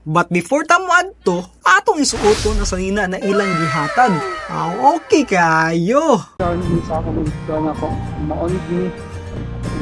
But before ta moadto, atong isuoton ang sanina na ilang gihatag. Ah, okay kayo. Karon sa ako mag ako maon ni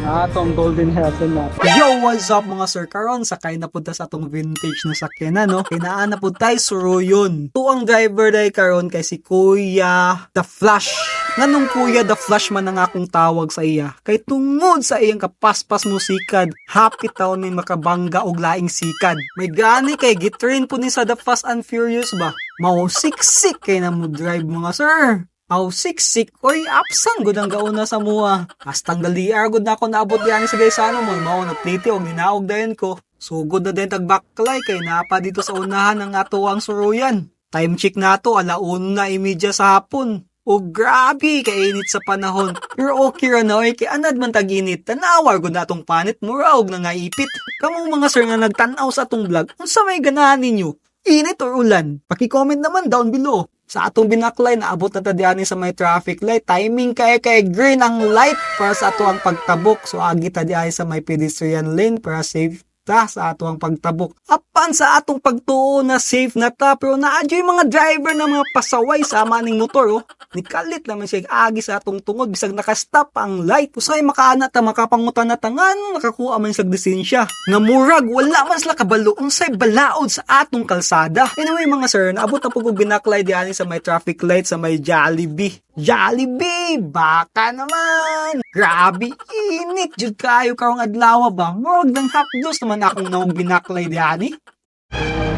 nga atong Golden Heaven na. Yo, what's up, mga sir? Karon sakay na pud ta sa atong vintage na sakyanan, no? Kay naa na pud tay suruyon. Tuang driver day karon kay si Kuya The Flash. Nganong Kuya The Flash man ang akong tawag sa iya? Kay tungod sa iyang kapaspas mo sikad, happy taon may makabangga og laing sikad. May gani kay gitrain po ni sa The Fast and Furious ba? Mao siksik kay na mo drive, mga sir. Aw, siksik, oy, apsan gud ang gauna sa mua. Hastang daliar gud na ako naabot diani sa Gaisano mo, mao nagpliti og ninaog dayon ko. Sugod na din tag baklay kay napa dito sa unahan ang ato ang suruyan. Time check nato, 1:30 sa hapon. O grabe kainit sa panahon. Pero okay ra na oy, kay anad man tag-init. Tanawa gud na atong panit, mura og nangaipit. Kamo, mga sir, nga nagtan-aw sa atong vlog, unsa may ganahan ninyo? Init or ulan? Paki-comment naman down below. Sa atong binaklay, naabot na ta diani sa may traffic light. Timing kay kay green ang light para sa ato ang pagtabok. So agi ta diani sa may pedestrian lane para safe ta sa ato ang pagtabok. Apan sa atong pagtuo na safe na ta, pero naa yung mga driver na mga pasaway sa ama ning motor, oh. Nikalit naman siya agi sa atong tungod bisag nakastop ang light. Usay makaana ta, makapangutan na tangan nakakuha man sa lisensya. Nga murag wala man sila kabalo unsay balaod sa atong kalsada. Anyway, mga sir, naabot na po kog binaklay diani sa may traffic light sa may Jollibee. Jollibee, baka naman. Grabe, init jud kayo karong adlaw ba? Murag nang hapdos naman akong naong binaklay diani.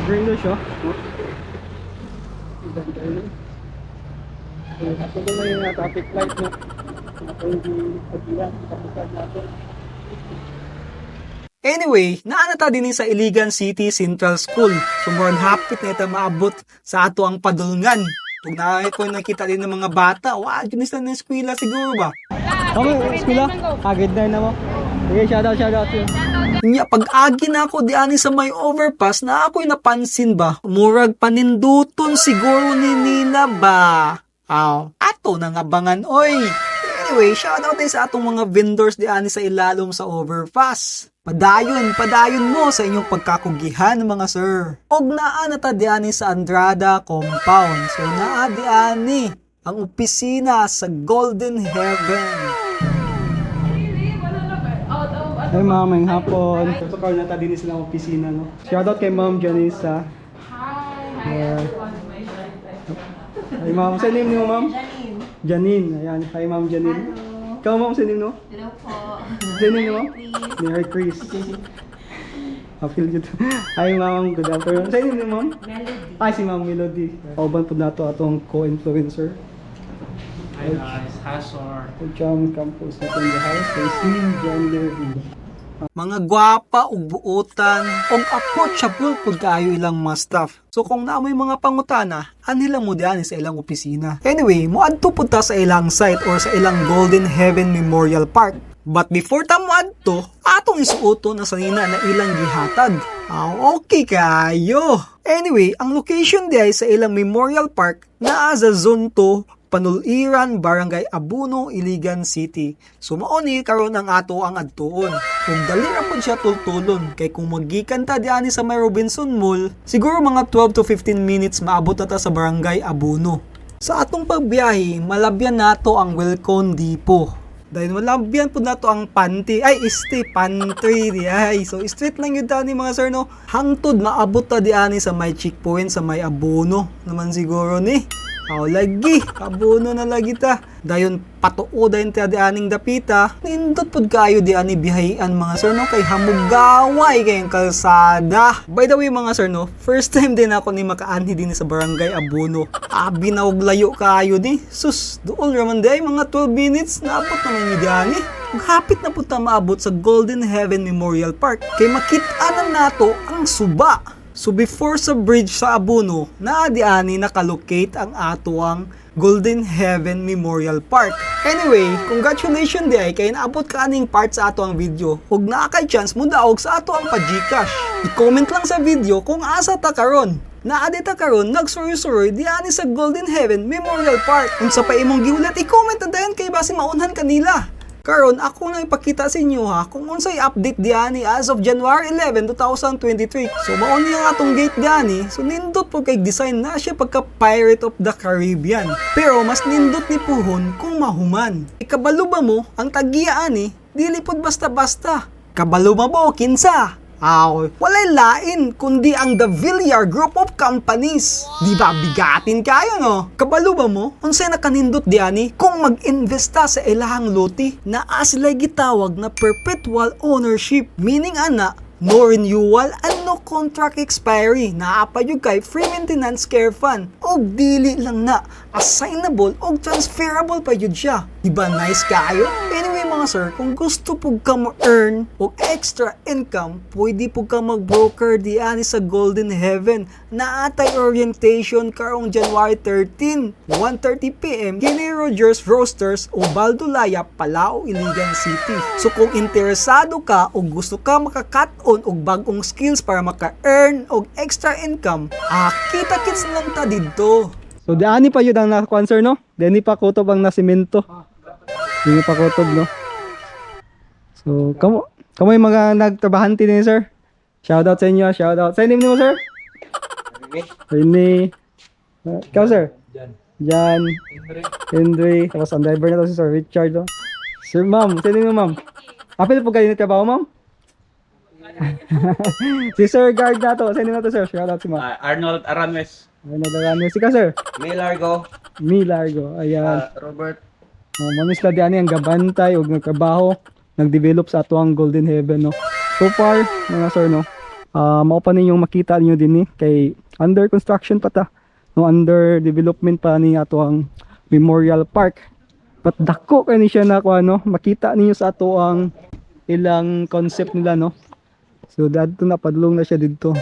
Green na siya. Ganda yun. So, ato na yung traffic light, no? Ato hindi pagilan, tapusan natin. Anyway, naa na ta din sa Iligan City Central School. So murag hapit na ita maabot sa ato ang padulngan. Kung na ko nakita din ng mga bata, wa jud sila ng eskwela siguro ba? Okay, eskwela? Ah, grade 9 na mo. Okay, shout out, shout out. Nya pag agi na ako diani sa may overpass na ako'y napansin ba? Murag paninduton siguro ni nila ba? Aw, ato na nga bangan oy. Anyway, shout out din sa atong mga vendors diani sa ilalom sa overpass. Padayon, padayon mo sa inyong pagkakugihan, mga sir. Og naa na ta diani sa Andrada Compound. So naa diani ang opisina sa Golden Heaven. Hi ma'am, maayong hapon. So karon naa ta din sila opisina, no. Shout out kay Ma'am Janice, ha. Hi, hi everyone. My Hi ma'am, sa name niyo, ma'am? Janine. Janine. Ayan, hi Ma'am Janine. Hello. Ikaw, ma'am, sa name no? Hello po. Sa name niyo, ma'am? Please. Mary Chris. Apil dito. Hi ma'am, good afternoon. Sa name niyo, ma'am? Melody. Ay, si Ma'am Melody. Kauban po nato atong co-influencer. Hi guys, Hasor. Cham Campos na in the house. Kay si John Levy. Mga gwapa ug buotan ug approachable pud kaayo ilang mga staff. So kung naa moy mga pangutana, anhi lang mo diani sa ilang opisina. Anyway, moadto pud ta sa ilang site or sa ilang Golden Heaven Memorial Park. But before ta moadto, atong isuoton ang sanina na ilang gihatag. Ah, okay kayo. Anyway, ang location di ay sa ilang Memorial Park naa sa Zone 2, Panuliran, Barangay Abuno, Iligan City. So mao ni karon ang ato ang adtuon. Kung dali ra pud siya tultulon kay kung magikan ta diani sa may Robinson Mall, siguro mga 12 to 15 minutes maabot na ta sa Barangay Abuno. Sa atong pagbiyahe, malabyan nato ang Wilcon Depot. Dahil malabyan po nato ang panty, ay este, pantry di ay. So street lang yun tani, mga sir, no. Hangtod maabot ta diani sa may checkpoint sa may Abuno naman siguro ni. Aw lagi, Abuno na lagi ta. Dayon patuo dayon ta dianing dapita. Nindot pud kaayo diani biyahian, mga sir, no, kay hamugaway kayong kalsada. By the way, mga sir, no, first time din ako ni makaanhi din sa Barangay Abuno. Abi na og layo kaayo ni. Sus, duol raman di ay mga 12 minutes naabot naman mi diani. Ug hapit na pud ta maabot sa Golden Heaven Memorial Park kay makit-an na nato ang suba. So before sa bridge sa Abuno, naa diani nakalocate ang atoang Golden Heaven Memorial Park. Anyway, congratulations di ay kay naabot ka aning part sa ato ang video. Ug naa kay chance mo daog sa ato ang pa-GCash. I-comment lang sa video kung asa ta karon. Naa ta karon nagsuroy-suroy diani sa Golden Heaven Memorial Park. Unsa pa imong gihulat, i-comment na dayon kay basi maunhan kanila. Karon ako na ipakita sa inyo ha kung unsay update diani as of January 11, 2023. So mao ni ang atong gate diani. So nindot po kay design na siya pagka Pirate of the Caribbean. Pero mas nindot ni puhon kung mahuman. Ikabalo ba mo ang tagiya ani dili pod basta-basta. Kabalo ba mo kinsa? Aw, walay lain kundi ang The Villar Group of Companies. Di ba bigatin kayo, no? Kabalo ba mo? Unsay nakanindot diani kung mag-investa sa ilahang lote naa sila'y gitawag na perpetual ownership? Meaning ana, no renewal and no contract expiry. Naa pa gyud kay free maintenance care fund. Og dili lang na, assignable og transferable pa yun siya. Di ba nice kayo? Anyway, mga sir, kung gusto pud ka mo earn og extra income, pwede pud ka mag-broker diani sa Golden Heaven. Naa tay orientation karong January 13, 1:30 p.m. Kenny Rogers Roasters, Ubaldo Laya, Palao, Iligan City. So kung interesado ka o gusto ka makakat-on og bag-ong skills para maka-earn og extra income, kita-kits lang ta didto. So diani pa yun ang nakuan, sir, no? Diani pa kutob ang nasimento. Diani pa kutob, no? So kamo kamo yung mga nagtrabahante ni sir. Shout out sa inyo, shout out. Sa name mo, sir? Rene. Ikaw, sir? Jan. Jan. Henry. Tapos ang driver na to si Sir Richard, no? Sir, ma'am, sa name mo, ma'am? Apil po kayo trabaho, ma'am? Si Sir Guard na to. Sa name na to, sir. Shout out si ma'am. Arnold Aranwes. Ano na Si ka, sir? May Largo. Mi Largo. Ayan. Robert. Oh, mami sila diani ang gabantay og nagtrabaho, nagdevelop sa atuang Golden Heaven, no. So far, mga sir, no. Mao pa ninyong makita ninyo din ni kay under construction pa ta. No, under development pa ni atuang Memorial Park. But dako kay ni siya na kuan, no. Makita ninyo sa atuang ilang concept nila, no. So dadto na padlong na siya didto.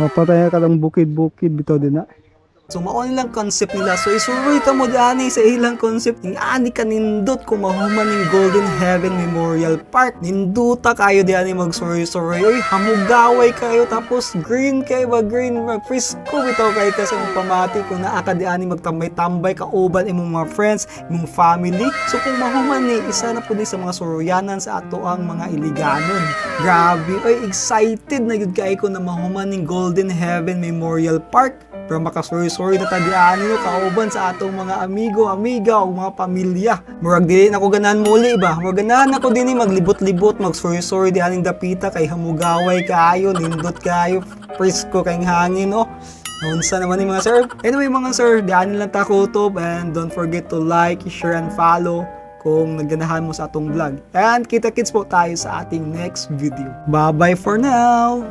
Mapatay na katong bukid-bukid bitaw din na. So mao nilang concept nila. So isuroy ka mo diani sa ilang concept. Ing ani kanindot kung mahuman ning Golden Heaven Memorial Park. Ninduta kayo diani magsuroy-suroy. Oy, hamugaway kayo tapos green kayo ba, green ba, presko bitaw kayo ka sa imong pamati kung naa ka diani magtambay-tambay kauban imong mga friends, imong family. So kung mahuman ni, isa na pud ni sa mga suroyanan sa ato ang mga Iliganon. Grabe, oy, excited na gyud kaayo ko na mahuman ning Golden Heaven Memorial Park. Pero makasuroy-suroy na ta diani, no, kauban sa atong mga amigo, amiga o mga pamilya. Murag dili na ko ganahan muli ba. Murag ganahan ako dinhi maglibot-libot, magsuroy-suroy dianing dapita kay hamugaway kaayo, nindot kaayo, presko kayong hangin, no. Unsa naman ni, mga sir. Anyway, mga sir, diani lang ta kutob and don't forget to like, share and follow kung naganahan mo sa atong vlog. And kita-kits po tayo sa ating next video. Bye-bye for now!